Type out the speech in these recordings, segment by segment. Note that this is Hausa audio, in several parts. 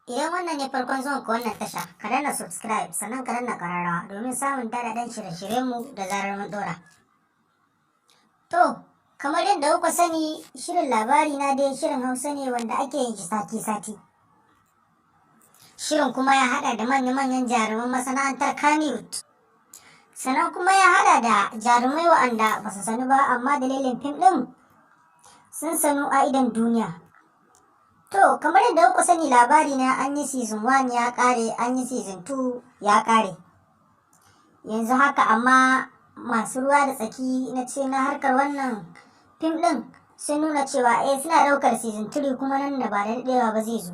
Idan wannan ne farkon zuwan ka wannan tasha, ka danna subscribe sannan ka danna ƙararrawa domin samun daɗaɗɗen shirye-shiryenmu da zarar mun ɗora. To, kamar yadda kuka sani, shirin labari na dai shirin Hausa ne wanda ake yin shi sati-sati. Shirin kuma ya haɗa da manya-manyan jaruman masana'antar Kannywood. Sannan kuma ya haɗa da jarumai wa'anda ba su sanu ba, amma dalilin fim ɗin sun sanu a idon duniya. To, kamar yadda kuka sani, labari na an yi season 1 ya ƙare, an yi season 2 ya ƙare. Yanzu haka amma masu ruwa da tsaki na ce na harkar wannan fim ɗin sun nuna cewa eh, suna ɗaukar season 3, kuma nan da ba da daɗewa ba zai zo.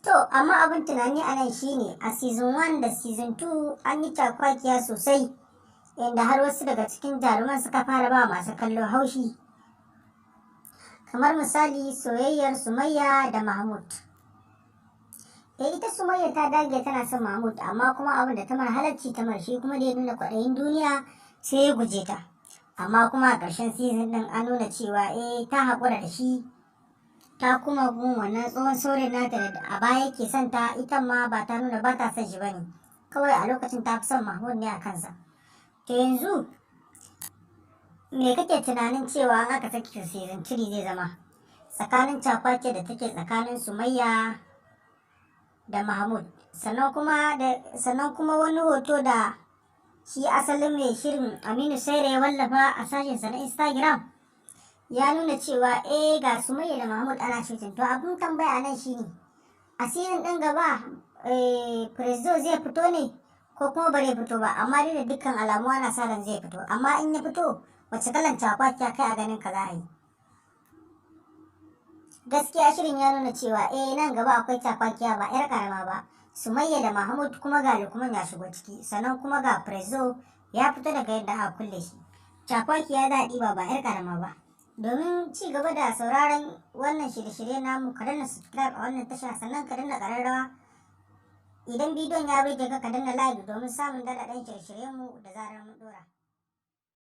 To, amma abin tunani a nan shine, a season 1 da season 2 an yi cakwakiya sosai, inda har wasu daga cikin jaruman suka fara ba masu kallo haushi. Kamar misali soyayyar Sumayya da Mahmud. Eh, ita Sumayya ta dage tana son Mahmud, amma kuma abin da ta mar halarci ta mar, shi kuma da ya nuna kwaɗayin duniya sai ya guje ta. Amma kuma a ƙarshen season ɗin an nuna cewa eh, ta haƙura da shi, ta kuma gun wannan tsohon saurayin nata da a baya yake son ta. Ita ma ba ta nuna ba ta son shi bane, kawai a lokacin ta fi son Mahmud ne a kansa. To, yanzu me kake tunanin cewa an aka saki season 3 zai zama tsakanin cakwake da take tsakanin Sumayya da Mahmud? Sannan kuma wani hoto da shi asalin mai shirin Aminu Saira ya wallafa a sashensa na Instagram ya nuna cewa eh, ga Sumayya da Mahmud ana shooting. To, abin tambaya a nan shine, a season ɗin gaba eh Prezzo zai fito ne ko kuma bare fito ba? Amma dai da dukkan alamu ana sa ran zai fito. Amma in ya fito, wace kalan cakwakiya kai a ganin ka za a yi? Gaskiya shirin ya nuna cewa eh, nan gaba akwai cakwakiya ba yar karama ba, Sumayya da Mahmud, kuma ga Lukman ya shigo ciki, sannan kuma ga Prezzo ya fito daga yadda aka kulle shi. Cakwakiya za a ɗiba ba yar karama ba. Domin ci gaba da sauraron wannan shirye-shirye namu, ka danna subscribe a wannan tasha, sannan ka danna ƙararrawa. Idan bidiyon ya burge ka, ka danna like domin samun daɗaɗɗen shirye-shiryenmu da zarar mun ɗora.